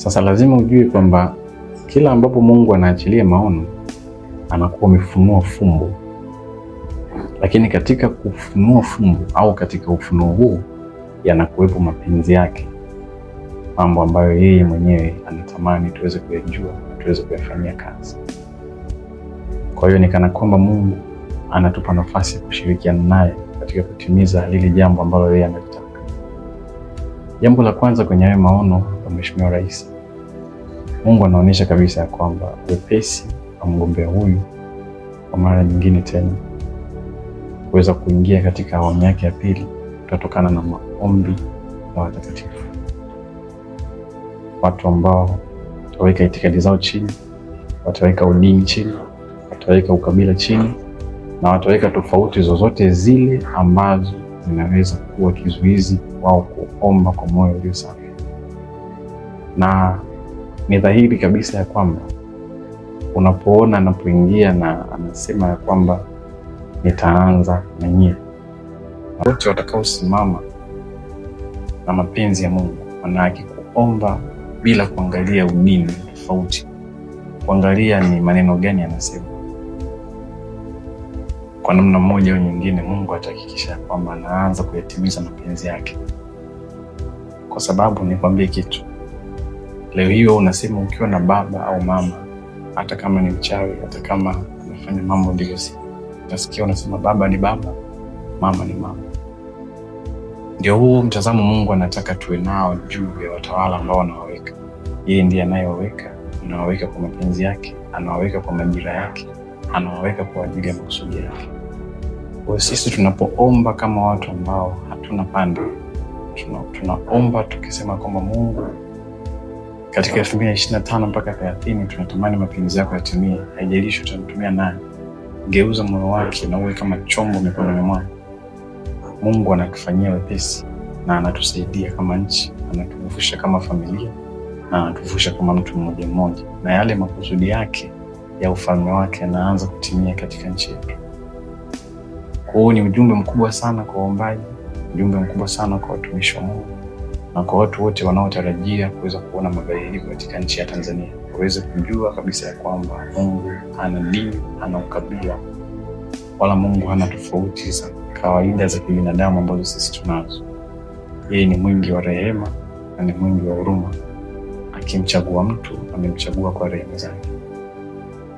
Sasa lazima ujue kwamba kila ambapo Mungu anaachilia maono anakuwa amefunua fumbo. Lakini katika kufunua fumbo au katika ufunuo huu yanakuwepo mapenzi yake, mambo ambayo yeye mwenyewe anatamani tuweze kuyajua, tuweze kuyafanyia kazi. Kwa hiyo ni kana kwamba Mungu anatupa nafasi ya kushirikiana naye katika kutimiza lile jambo ambalo yeye analitaka. Jambo la kwanza kwenye hayo maono ya Mheshimiwa Rais, Mungu anaonyesha kabisa ya kwamba wepesi wa mgombea huyu kwa mara nyingine tena kuweza kuingia katika awamu yake ya pili utatokana na maombi ya watakatifu, watu ambao wataweka itikadi zao chini, wataweka udini chini, wataweka ukabila chini, na wataweka tofauti zozote zile ambazo zinaweza kuwa kizuizi wao kuomba kwa moyo ulio safi. Na ni dhahiri kabisa ya kwamba unapoona anapoingia na anasema ya kwamba nitaanza na nyie, wote watakaosimama na mapenzi ya Mungu, maana yake kuomba bila kuangalia udini tofauti, kuangalia ni maneno gani anasema, kwa namna moja au nyingine Mungu atahakikisha kwamba anaanza kuyatimiza mapenzi yake. Kwa sababu nikwambie kitu, leo hiyo unasema ukiwa na baba au mama, hata kama ni mchawi, hata kama anafanya mambo ndivyo si, utasikia unasema baba ni baba, mama ni mama. Ndio huo mtazamo Mungu anataka tuwe nao juu ya watawala ambao anawaweka. Yeye ndiye anayewaweka, anawaweka kwa mapenzi yake, anawaweka kwa majira yake, anawaweka kwa ajili ya makusudi yake. Kwa sisi tunapoomba kama watu ambao hatuna pande, tunaomba tukisema kwamba Mungu, katika 2025 mpaka 30 tunatamani mapenzi yako yatimie, haijalishi utamtumia nani. Geuza moyo wake na uwe kama chombo mikononi mwake. Mungu anatufanyia wepesi na anatusaidia kama nchi, anatuvusha kama familia na anatuvusha kama mtu mmoja mmoja, na yale makusudi yake ya ufalme wake yanaanza kutimia katika nchi yetu. Kwa hiyo ni ujumbe mkubwa sana kwa waombaji, ujumbe mkubwa sana kwa watumishi wa Mungu na kwa watu wote wanaotarajia kuweza kuona mabadiliko katika nchi ya Tanzania, waweze kujua kabisa ya kwamba Mungu hana dini, hana ukabila, wala Mungu hana tofauti za kawaida za kibinadamu ambazo sisi tunazo. Yeye ni mwingi wa rehema na ni mwingi wa huruma. Akimchagua mtu, amemchagua kwa rehema zake.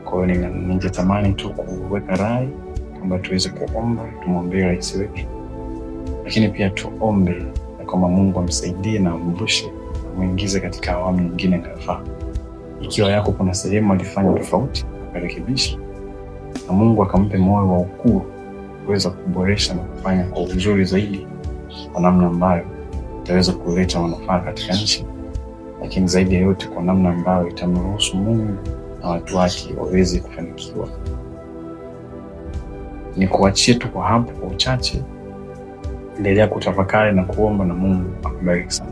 Kwa hiyo ningetamani tu kuweka rai kwamba tuweze kuomba, tumwombee rais wetu, lakini pia tuombe kwamba Mungu amsaidie na amvushe, amuingize katika awamu nyingine inayofaa. Ikiwa yako kuna sehemu alifanya tofauti, akarekebisha, na Mungu akampe moyo wa ukuu kuweza kuboresha na kufanya kwa uzuri zaidi, kwa namna ambayo itaweza kuleta manufaa katika nchi, lakini zaidi ya yote kwa namna ambayo itamruhusu Mungu na watu wake waweze kufanikiwa. Ni kuachie tu kwa hapo kwa uchache. Endelea kutafakari na kuomba, na Mungu akubariki sana.